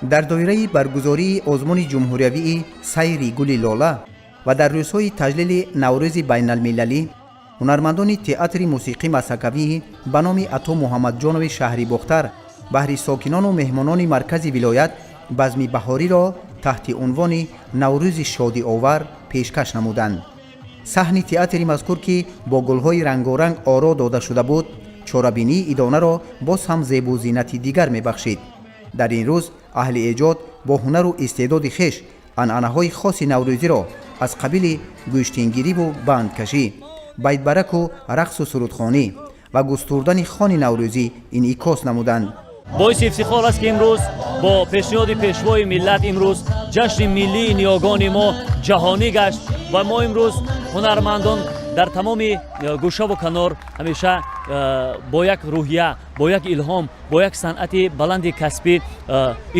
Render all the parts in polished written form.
Дар доираи баргузории озмуни ҷумҳуриявии «Сайри гули лола» ва дар рӯзҳои таҷлили Наврӯзи байналмилалӣ ҳунармандони театри мусиқӣ масакавии ба номи Ато Муҳаммадҷонови шаҳри Бохтар баҳри сокинону меҳмонони маркази вилоят базми баҳориро таҳти унвони «Наврӯзи шодиовар» пешкаш намуданд. Саҳни театри мазкур, ки бо гулҳои рангоранг оро дода шуда буд, чорабинии идонаро боз ҳам зебу зинати дигар мебахшид. Дар ин рӯз аҳли эҷод бо ҳунару истеъдоди хеш анъанаҳои хоси наврӯзиро аз қабили гӯштингириву бандкашӣ, байтбараку рақсу сурудхонӣ ва густурдани хони наврӯзӣ инъикос намуданд. Боиси ифтихор аст, ки имрӯз бо пешниҳоди Пешвои миллат имрӯз ҷашни миллии ниёгони мо ҷаҳонӣ гашт ва мо имрӯз ҳунармандон дар тамоми гӯшаву канор ҳамеша бо як рӯҳия, бо як илҳом, бо як санъати баланди касбӣ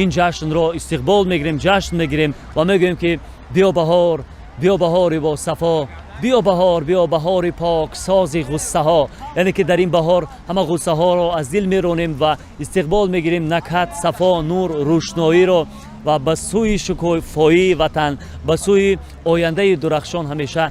ин ҷашнро истиқбол мегирем, ҷашн мегирем ва мегӯем, ки биё баҳор, биё баҳори босафо, биё баҳор, биё баҳори поксози ғуссаҳо. Яъне ки дар ин баҳор ҳама ғуссаҳоро аз дил меронем ва истиқбол мегирем накҳат, сафо, нур, рӯшноиро ва ба сӯи шукуфоии ватан, ба сӯи ояндаи дурахшон ҳамеша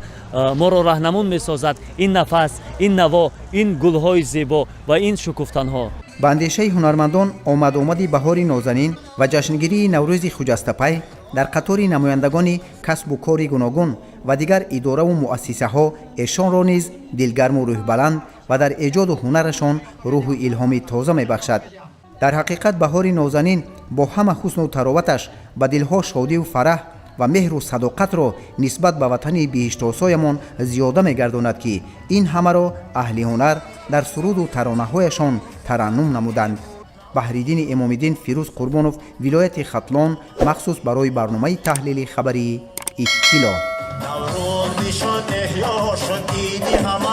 моро раҳнамун месозад ин нафас, ин наво, ин гулҳои зебо ва ин шукуфтанҳо. Ба андешаи ҳунармандон, омадомади баҳори нозанин ва ҷашнгирии Наврӯзи хуҷастапай дар қатори намояндагони касбу кори гуногун ва дигар идораву муассисаҳо эшонро низ дилгарму рӯҳбаланд ва дар эҷоду ҳунарашон рӯҳу илҳоми тоза мебахшад. Дар ҳақиқат, баҳори нозанин бо ҳама ҳусну тароваташ ба дилҳо шодиву фараҳ ва меҳру садоқатро нисбат ба ватани биҳиштосоямон зиёда мегардонад, ки ин ҳамаро аҳли ҳунар дар суруду таронаҳояшон тараннум намуданд. Баҳриддини Эмомиддин, Фирӯз Қурбонов, вилояти Хатлон, махсус барои барномаи таҳлили хабарии «Иттилоъ». Наврӯз бишуд, эҳё шуд иди ҳама.